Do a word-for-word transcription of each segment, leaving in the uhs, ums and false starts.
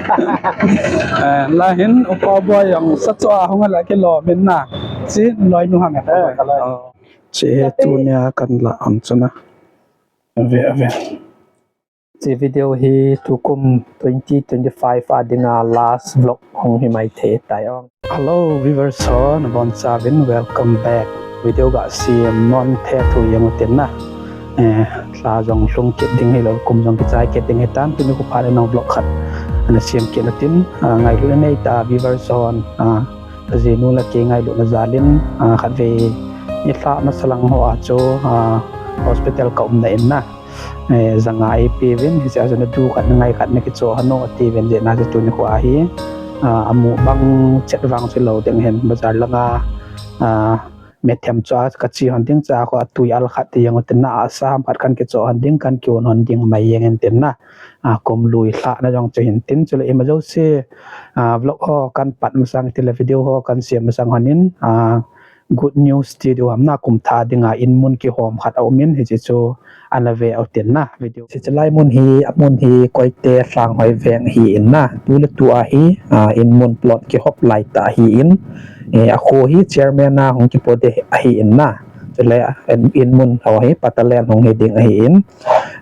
Eh, lahin, upa boi jong sa cho a hung la kilom in na. Chi loinu ham e. Eh, ka loi. Oh. Chi he tunia kan la hon chu na. Ave, ave. Chi video hi tukum twenty twenty-five a dinga last vlog hung hi mai thei tai ong. Hello viewers ho, nabonchauvin welcome back. Video ga siam nom the thu jeng utin na. Eh, lha jong lhung kit ding hilou, kum jong kichai kit ding hitan, tuni khu phat le nong vlog khat ana siam kit utin, ah, ngailutna nei tah viewers hon, ah, kajinu le kei ngailutna jal in, ah, khatvei nilhah masa lang ho a chu, ah, hospital ka umna in na. Eh, janga eipeuvin, hiche a chu nadu khat, nangai khat nakichoh hon o atiuvin, jeh a chu tuni khu ahi, ah, amu bang chet vang chu lou ding hin, bazar langa, ah, methem chu a kache hon ding, chua khu atui al khat ti jeng utin na, ahsa ham khat kan kichoh hon ding, kan kiun hon ding mai jeng in tin na, ah, kum lui lhahna jong chu hin tin, chule ima jouse, ah, vlog ho kan pat masang tile video ho kan siam masang hon in, ah, good news ti diu ham na, kum thah dinga in mun kihom khat aum in, hiche chu ana ve utin na video. Hiche lai mun hi, amun hi Koite Lhanghoi veng ahi in na, tu le tu a hi, ah, in mun plot kihop lai tah ahi in, eh, akho hi chairman a hung kipo ding ahi in na, chule in, in mun ho hi patalan hung hi ding ahi in,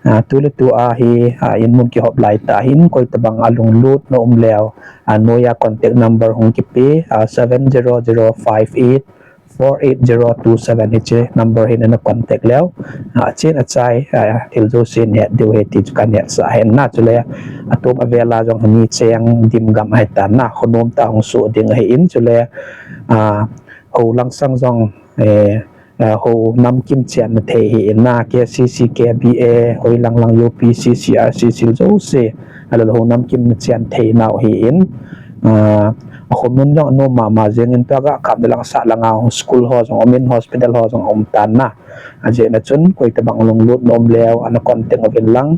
ah, tu le tu a hi, ah, in mun kihop lai tah ahi in, koi tabang a lunglut na um leu, ah, noiya contact number hung kipe, ah, seven zero zero five eight four eight zero two seven hiche number hi nana contact leu, ah, achen achai, ah, thil jouse nahet diu ahi ti chu kahin hetsah ahi na, chule atom avel a jong hi mi cheng dim gam ahi tan na, khonom tah hung soh ding ahi in, chule, ah, hou lang sang jong, eh, ah, hou namkim chenna thei ahi in na, K C C, K B A, hoi lang lang U P C, C R C, thil jouse, alou ho namkim na chen thei nau ahi in, ah, akhomun jong anom mama jeng in, tua ga kap na lang sah langa school ho jong um in, hospital ho jong um tan na. Ajeh na chun koi tabang lunglut na um leu ana contact uvin lang,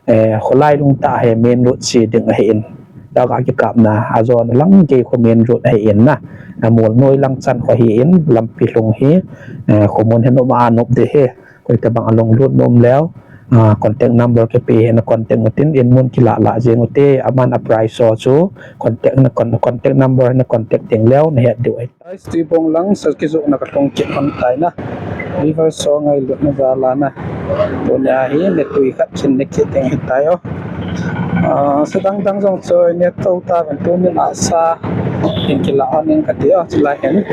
eh, kholai lung tah hi main road che ding ahi in. Tua ga kikapna ajona lang gei kho main road ahi in na. Amol noi lang chan kho ahi in, lampi lhung hi, eh, khomun hin um a nop ding ahi. Koi tabang a lunglut na um leu, ah, contact number kipe hi na contact utin, in mun kilah lah jeng ute, aman a price ho chu contact na con-, contact number na contact ding leu nahet diu ahi. Guys, Tuibong lang sa kijohna kalhung kit hon tai na. Viewers ho ngailutna jal a na. Tunia hi natui khat khin nakit ding ahitai o. Ah, sa dang dang jong chu natoh tauvin, tunin ahsa hin kilah hon ing kati o, chulai hin.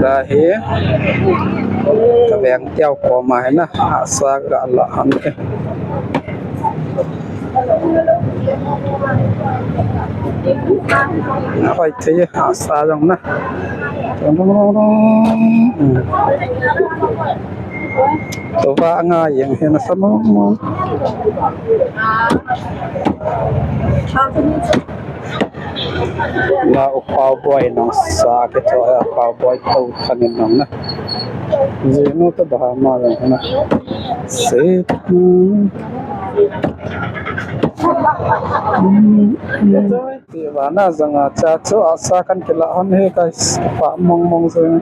Lahi, kaveng teu koma hi na, ahsa kalah hon ke. Hoi thei, ahsa jong na. Tua nga jeng hi nasa mong mong. La upa boi nong sa ke to, upa boi to khanin nong na. Jinu to baha ma jong na. Se. Ti vana janga cha chu ahsa kan kilah hon hi guys, pa mong mong jeng.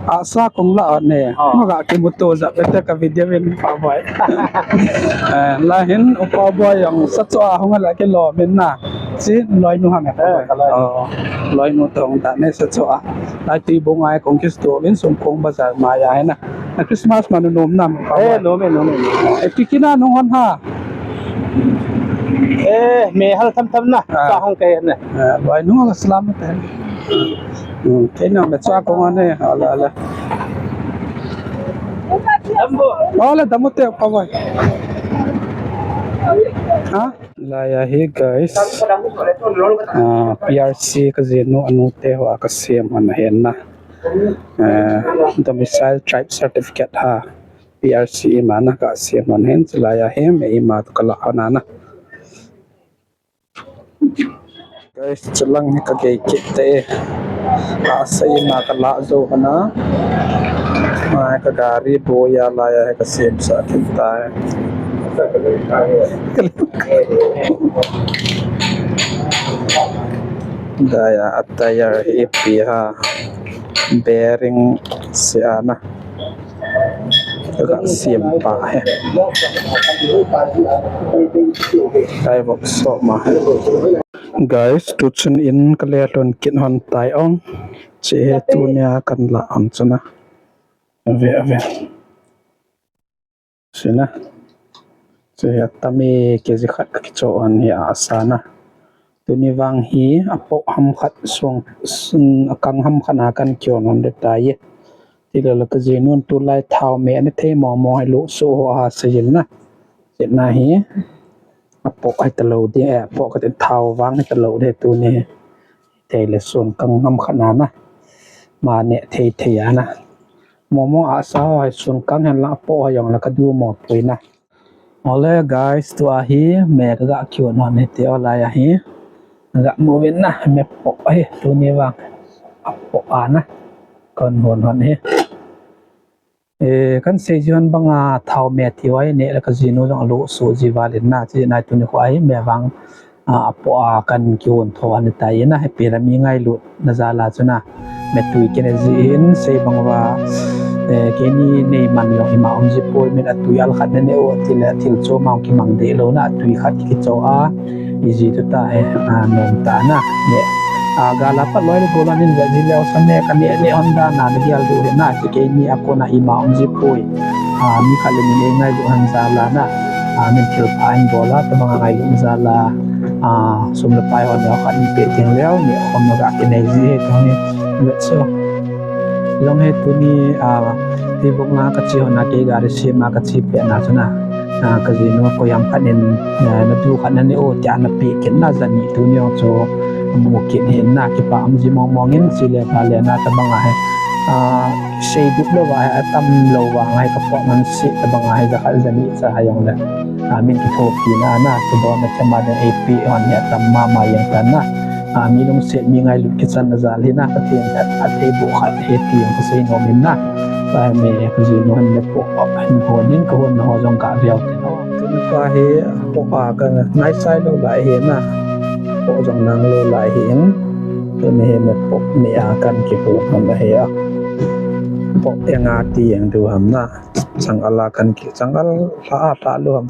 Ahsa kong lah hon e. Ah. Maga kimuto jap ete ka video in pa boi. Eh, lahin upa boi jong sa cho a hung la kilom in na. Chi loinu ham e. Eh, ka loi. Oh, loinu tong ta ne sa cho a. Lai Tuibong a kong kisto in sum kong bazar ma ya he na. Na Christmas ma nu nom nam. Eh, nom e, nom e. Eh, tikina nung hon ha. Eh, me hal tham tham na. Ah. Sa hong kai na. Eh, loinu ka salam te. Hmm, kei nang le cha kong ane, ala, ala. Ala, damu te pa boi. Ha? Laiya hi guys. Ah, P R C kajinu anu te ho a kasem hon ahi na. Ah, domicile type certificate ha. P R C ima na kasem hon ahi, laiya hi me ima to kalah hon ana. Guys, chulang hi kagei kit te. Ahsa ima kalah jou hon a. Mai ka gari boya laiya hi kasemsah kit tai. Ka lung kai. Ka lung kai. Gaya a tyre hi ipi ham, bearing sia na. Ka ga siam pa hi. Tyre workshop ma. Guys, tuchun in ka le lhon kit hon tai ong. Hiche hi tunia kan la hon chu na. Ave, ave. Hiche na. Hiche hi atam e, kg khat ka kichoh hon hi asa na. Tuni vang hi apoh ham khat sung, sung, akang ham khat a kan kihon hon le tai e. Tilou le ka jinun tulai thao me ana thei mong mong hi lo so ho a sa jin na. Hiche na hi apoh hi talou ding, eh, apoh kati thao vang hi talou ding tuni. Thei le sun kang ham khat a na. Ma ne thei thei a na. Mong mong asa ho hi sun kang hen lang apoh hi jong le ka du mo pui na. Ole guys, tua hi me ka ga kihon hon hi te olai a hi. Ga mu vin na, me poh hi tuni vang. Apoh a na. Kan hon hon hi. Eh, kan sei ji hon banga thao me ti hoi ne le ka jinu jong alo so ji valin na, hiche na tuni khu a hi me vang, ah, apoh a kan kihon tho hon tai na, hepi la mi ngailut na jal a chu na. Me tui kine ji hin sei bang uva, eh, keini nei man jong ima um ji poi, min atui al khat na ne o ti le thil chom a kimang deh lou na, atui khat kicho a, iji tu ta, eh, a, nom ta na, ne. A, gal a pat loi le bol a nin ve ji leu sa ne, ka ne, ne hon dan a, na gial du hi na, hiche keini a kona ima um ji poi. A, mi khat le ni nei ngailut hon jal a na. A, min thil pha in bol a, tabang a ngailut jal a. A, sum le pai hon jong khat in pe ting leu, ne khom na ga kinei ji hi, tuni. Let's go. Jong hi tuni, a, ti bok na ka che hon a kei gari sem a ka che pet na chu na. A, ka jinu koi ham khat in, a, na du khat na ne o tia na pe kit na jani tuni jong chu mu kit hin na kipa um ji mong mong in, chule pha le na tabang a hi. A, sei dup lou va hi, atam lou va ngai ka poh man si tabang a hi, ja khat jani cha hi jong le. A, min kithopi na na, kidon na kema den A P hon hi atam mama jeng tan na. A, mi lungset mi ngailut kichan na jal hi na, Pathen khat, athei boh khat hi ti jong ka sei nom in na. Tua hi me ka jinu hon le poh, hin hon in ka hon na ho jong ka veu te no. Tuni pa hi poh a ka nai sai lou lai hi na. Poh jong nang lou lai hi in. Tuni hi me poh me a kan kihon hon ahi a. Poh enga ti jeng diu ham na. Chang al a kan ki, chang al lha a lha lou ham.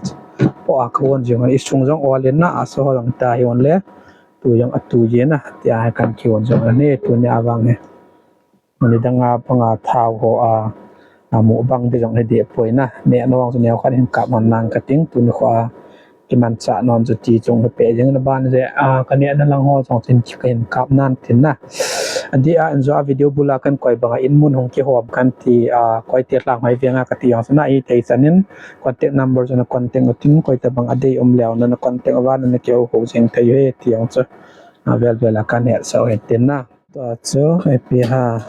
Poh a ka hon jing hon, i sung jong ol in na, asa ho jong ta hi hon le. Tu jong atu jin na, tia hi kan kihon jong le, tunia vang hi. Ni dang a panga thao ho a, a mu bang te jong hi deh poi na. Ne no jong chu neo khat hin kap hon nang ka ting, tuni khu a. Kimanchah nom chu ti chung hi pe jing na ban je, a, ka ne na lang ho jong chin ka hin kap nan tin na. Adeh a, in jo a video bul a kan koi bang a in mun hung kihom kan ti, a, koi te lang hoi veng a ka ti jong chu na i thei chan in contact number chu na contact u tin koi tabang a dei um leu na na contact uva na na kihou hou jing thei u hi ti jong chu. A, vel vel a kan hetsah u hin tin na. Tua chu, ipi ham,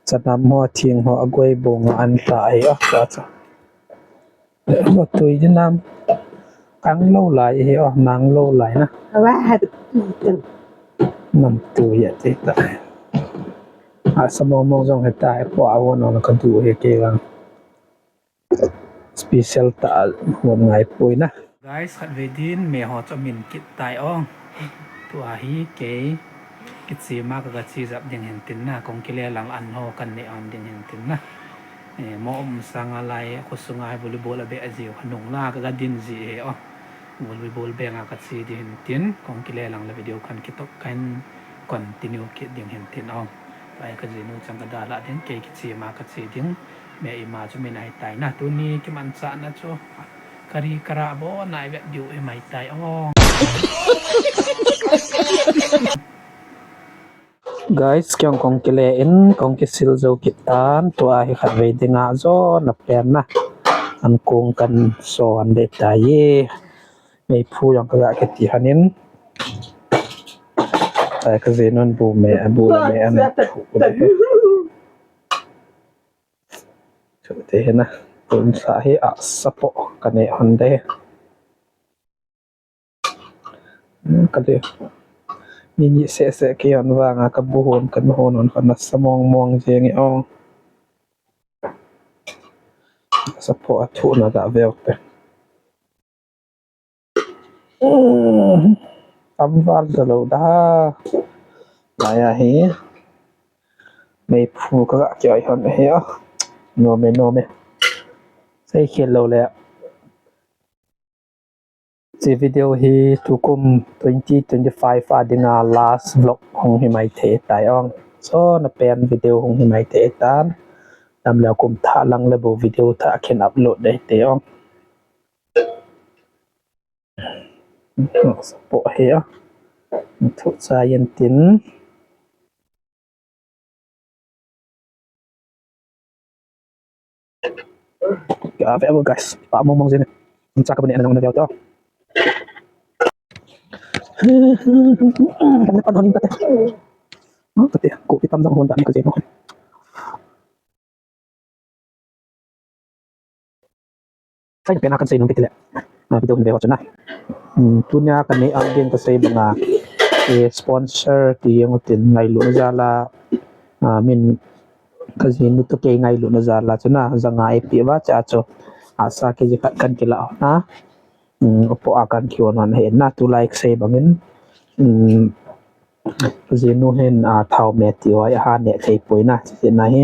chanam ho, thing ho, agoi bung a an ta ahi o, tua chu. Lo tui di nam, kang lou lai ahi o, nang lou lai na. Awa, ha, nam tui a ti ta. Asa mong mong jong hi ta, poh a hon hon ka du hi kei vang. Special ta hon ngai poi na. Guys, khatvei din me ho chu min kit tai o. Tua hi kei kichema ka ga che jap ding hin tin na, kong kile lang an ho kan ne hon ding hin tin na. Eh, mo um sanga lai khosunga hi volleyball a be a jiu kha nung la ka ga din ji he o. Volleyball beng a ka che ding hin tin, kong kile lang la video kan kitop kan continue kit ding hin tin o. Tua hi ka jinu chang ka dalha ding, kei kichema ka che ding. Me ima chu min ahi tai na, tuni kimanchah na chu. Kari kara bo nai vet diu hi mai tai o. Guys, kei jong kong kile in, kong kisil jou kit tan, tua hi khatvei dinga jona pen na. An kong kan so an de tai e. Meiphu jong ka ga kiti hon in. Tai ka jinun bu me, bu me an phu. Chu te hi na, tun sa hi asa poh ka ne hon de. Hmm, ka de. Ni ni se se kei hon vang a ka bu hon, ka nu hon hon ka nasa mong mong jeng e o. Asa poh a thu na ga veu te. Hmm, tam val da lou da. Lai ahi. Meiphu ka ga kioi hon ahi a. Nom e, nom e. Seikhel lou le. Hiche video hi tukum twenty twenty-five a dinga last vlog hung hi maithei tai ong. So na pen video hung hi maithei tan. Dam leh kum thah lang le bou video thah khen upload ding te ong. Support hi a. Thu sa yen tin. Ka ve vo guys, pa mong mong jing. Cha ka bane na nong na veu to. Kan pan hon ka te. Ka te, ko ti tam jong hon da ka je mo. Sai pen a kan sei nom kit le. A, video hin ve ho chun a. Hmm, tunia kan nei a ding ka sei banga, eh, sponsor ti jeng utin ngailutna jal a, a, min ka jinu toh kei ngailutna jal a chun a, janga eipeh uva chea chu. Asa kg khat kan kila hon a. Hmm, apoh a kan kihon hon ahi na, tulai ka sei bangin. Hmm, Jinu hin, a, thao me ti hoi, aha neh thei poi na, ti na hi,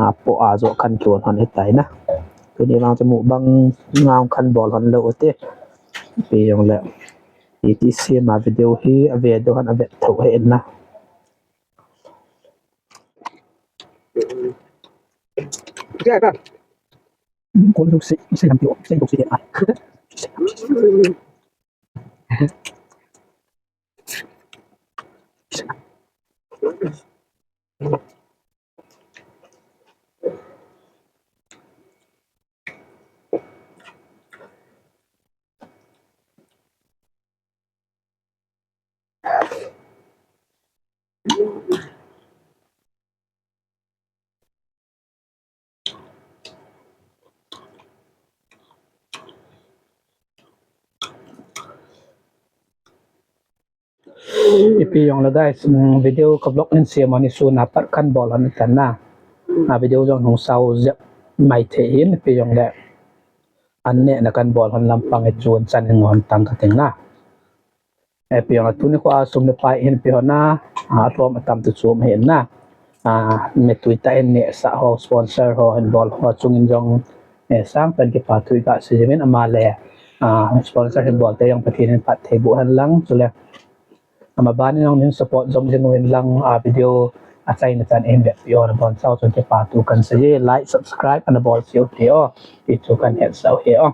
a, poh a joh kan kihon hon hitai na. Tuni vang chu mukbang ngau kan bol hon lou u te. Ipi jong le. Iti sema video hi, a ve doh hon a vet tho hi na. Kol du si, si lam ti o, si du si a. Ipi jong le guys, um, video ka vlog in siam ani sun a pat kan bol hon tan na. A video jong hung sao jep mai thei hin ipi jong le. An neh na kan bol hon lampang i chun chan in ngon tang ka ting na. Ipi jong le tuni kho a sum le pai hin pe hon a, a lhom a tam tu chum hin na. A, mi tui ta in neh sa ho sponsor ho hin bol ho chung in jong, eh, sang pen kipa tui ka si jing in ama le, a, sponsor hin bol te jong Pathen in phatthei boh hen lang chule. Ama ban in jong nin support jom jing uvin lang, a, video a chaina chan in vet pi hon a bon sao chun kipa thu kan sei e, like, subscribe ana bol seh u te o, ti chu kan hetsah u hi o.